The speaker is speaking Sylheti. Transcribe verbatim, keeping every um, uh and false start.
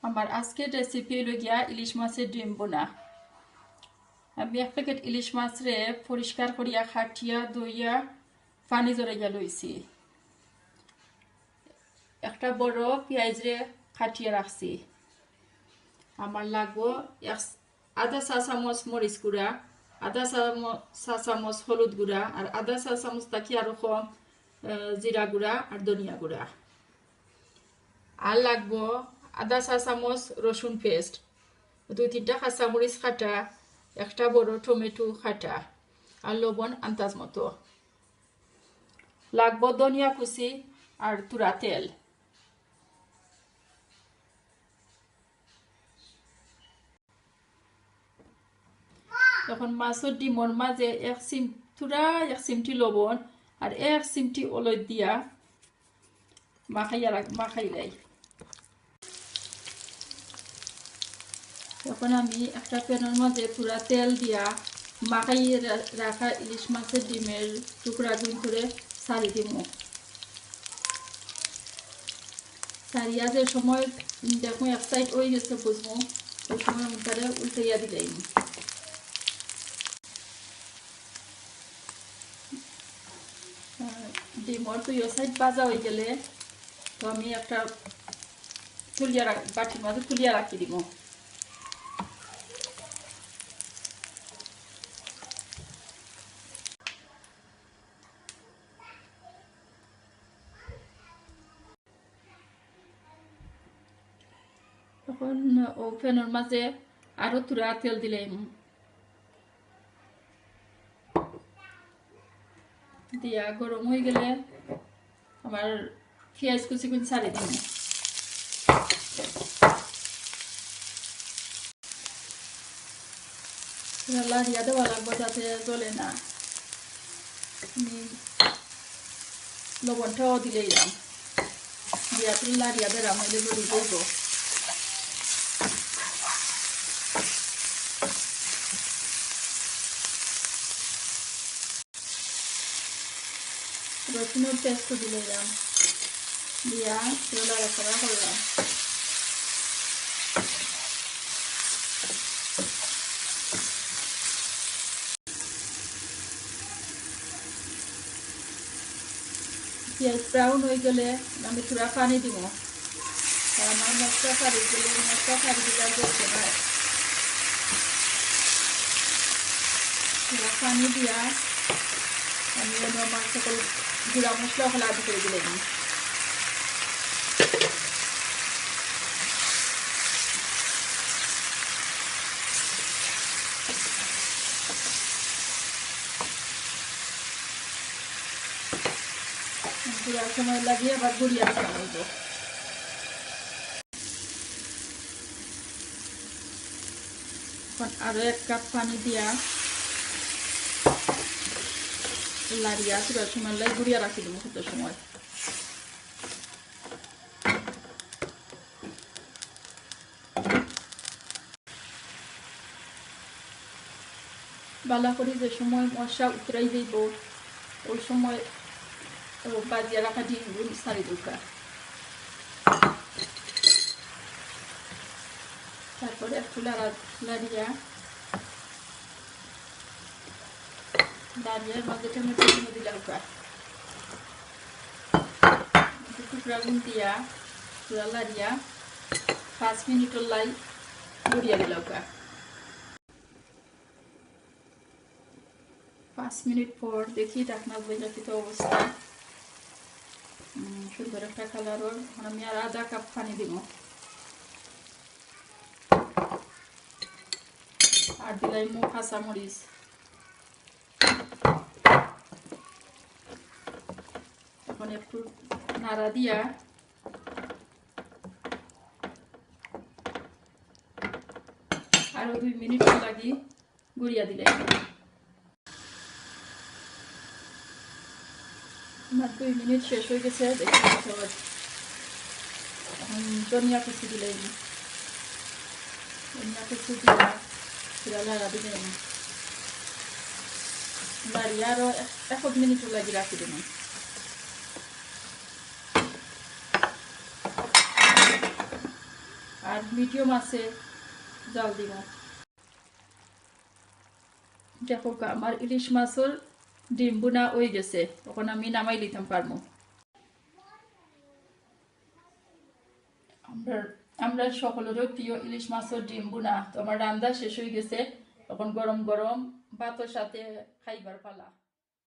আমার আজকের recipe অইলো গিয়া ইলিশ মাছের ডিম ভুনা। আমি এক প্যাকেট ইলিশ মাছরে পরিষ্কার করিয়া কাটিয়া ধইয়া পানি ঝরাইয়া লইছি। একটা বড় পিয়াইজরে কাটিয়া রাখছি। আমার লাগবো এক আধা চা চামচ মরিচ গুঁড়া, আধা চা চাম-, চা চামচ হলুদ গুঁড়া, আর আধা চা চামচ থাকি আরো কম, আহ, জিরা গুঁড়া আর ধনিয়া গুঁড়া। আর লাগবো আধা চা চামচ রসুন paste, দুই তিনটা কাঁচা মরিচ কাটা, একটা বড় টমেটো কাটা, আর লবণ আন্দাজ মতো। লাগবো ধনিয়া কুচি আর থুড়া তেল। এখন মাছর ডিমর মাঝে এক চিম-, থুড়া এক চিমটি লবণ আর এক চিমটি হলুদ দিয়া মাখাইয়া রাখ-, মাখাইলাই। এখন আমি একটা pan-র মাঝে থুড়া তেল দিয়া মাখাইয়া রা-, রাখা ইলিশ মাছর ডিমর টুকরাগুইন্তরে ছাড়ি দিমু। ছাড়িয়া যে সময় দেখমু এক side অই গেছে বুঝমু, ওই সময় আমি তারে উল্টাইয়া দিলাইমু। আহ, ডিমর দুইও side ভাজা অই গেলে তো আমি একটা তুলিয়া রাখ-, বাটির মাঝে তুলিয়া রাখি দিমু। এখন ও pan-র মাঝে আরো থুড়া তেল দিলাইমু। দিয়া গরম অই গেলে আমার পিয়াইজ কুচিগুইন ছাড়ি দিমু। থুড়া লাড়িয়া দেওয়া লাগবো যাতে জ্বলে না। আমি লবণটাও দিলাইলাম। দিয়া থুড়া লাড়িয়া দেরাম, অইলে জ্বলি যাইবো। রসুনর paste দিলাইলাম, দিয়া থুড়া লাড়াচাড়া করলাম। পিয়াইজ brown অই গেলে আমি থুড়া পানি দিমু। আর আমার মশলা ছাড়ি গেলে, মশলা ছাড়ি দিলে আর জ্বলতো নায়। থুড়া পানি দিয়া আমি অউ আমার সকল গুঁড়া মশলা অকল add করি দিলাইমু। গুঁড়ার সময় লাগিয়া আবার গুঁড়িয়া দিতে অইবো। এখন আরো এক কাপ পানি দিয়া লাড়িয়া থুড়া সময় লাই গুঁড়িয়া রাখি দিমু কত সময়। ভালা করি যে সময় মশলা উতরাই যাইবো, ওই সময় ও ভাজিয়া রাখা ডিমগুইন ছাড়ি দেউক্কা। তারপরে একটু লাড়া-, লাড়িয়া লাড়িয়ার মাঝে টমেটো কুচি দিলাউক্কা। টুকরাগুইন দিয়া থুড়া লাড়িয়া পাঁচ মিনিটর লাই গুঁড়িয়া দিলাউক্কা। পাঁচ মিনিট পর দেখি ঢাকনা দিয়া কিতা অবস্থা। উম, সুন্দর একটা colour অর। এখন আমি আর আধা কাপ পানি দিমু। আর দিলাইমু কাঁচা মরিচ। এখন একটু নাড়া দিয়া আরো দুই মিনিট লাগি গুঁড়িয়া দিলাইমু। আমার দুই মিনিট শেষ অই গেছে, দেখি সব। এখন ধনিয়া কুচি দিলাইমু। ধনিয়া কুচি দিয়া থুড়া লাড়া দিলাইমু। লাড়িয়া আরো এক, এক মিনিট লাগি রাখি দিমু। মিডিয়াম আছে, জাল দিব। দেখো, আমার ইলিশ মাছর ডিম বুনা অই গেছে, অখন আমি নামাই লিতাম পারমু। আমরা, আমরা সকলেরও প্রিয় ইলিশ মাছর ডিম বুনা। তো আমার রান্দা শেষ অই গেছে, অখন গরম গরম ভাতর সাথে খাইবার পালা।